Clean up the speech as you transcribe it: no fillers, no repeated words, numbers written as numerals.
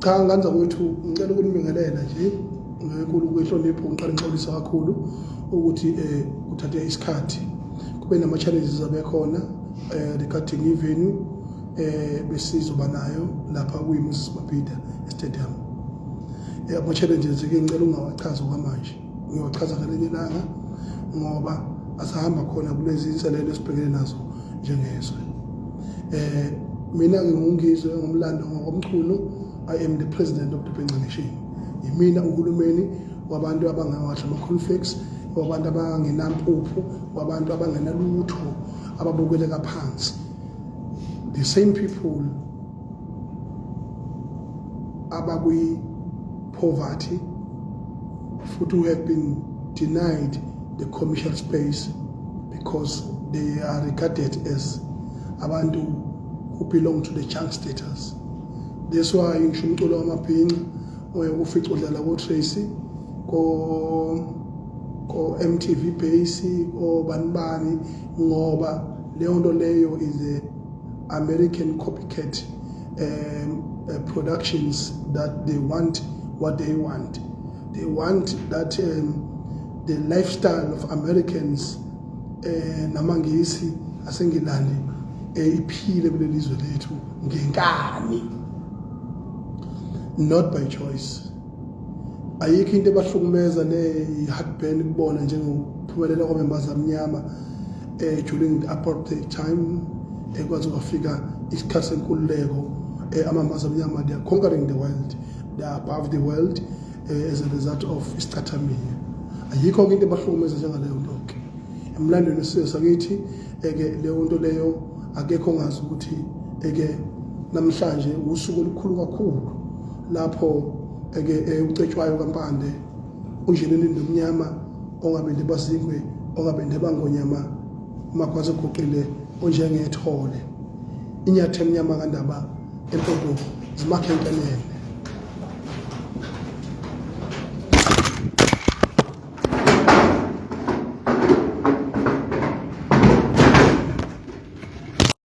Cha, ngane zakwethu, ngicela ukunibingelela nje ngenkulu kwenhlonipho. Ngiqale ngixolisa kakhulu ukuthi kuthathe isikhathi, kube nama challenges abekhona regarding i-venue besizoba nayo lapha kuyi-Moses Mabhida Stadium. Ama challenges ke ngicela ungawachaza okwamanje, ngiyochaza ngelinye ilanga ngoba asahamba khona kulezi inselelo esibhekene nazo njengezwe. Mina ke nguNgizwe ngomlando ngokomchunu. I am the president of the Bhinca Nation. Yimina uhulumeni wabantu abangawadla ama-cornflakes, wabantu abangenampuphu, wabantu abangenalutho, ababukeleka phansi, the same people abakwi-poverty futhi who have been denied the commercial space because they are regarded as abantu who belong to the junk status. That's why ngisho umculo wamabhinca ufica udlala ko-Tracy, ko MTV Base, ko bani bani, ngoba leyo nto leyo is a American copycat productions that they want. What they want, they want that the lifestyle of Americans namaNgisi aseNgilandi iphile kuleli zwe lethu ngenkani, not by choice. Ayikho into ebahlukumeza ne-heartburn kubona njengokuphumelela kwamembaza amnyama during the apartheid time, ekwazi kwafika isikhathi senkululeko, amambaza amnyama, they are conquering the world, they are above the world as a result of isicathamiya. Ayikho into ebahlukumeza njengaleyo nto ke emlandweni wesizwe sakithi. Eke leyo nto leyo akekho ongazi ukuthi eke namhlanje usuku olukhulu kakhulu lapho eke uCetshwayo kaMpande, unjenini nomnyama, ongabende bazingwe, ongabende bangonyama, uMagwaza oguqile onjengethole, inyathi emnyama kandaba, empondo zimakhe enkenene.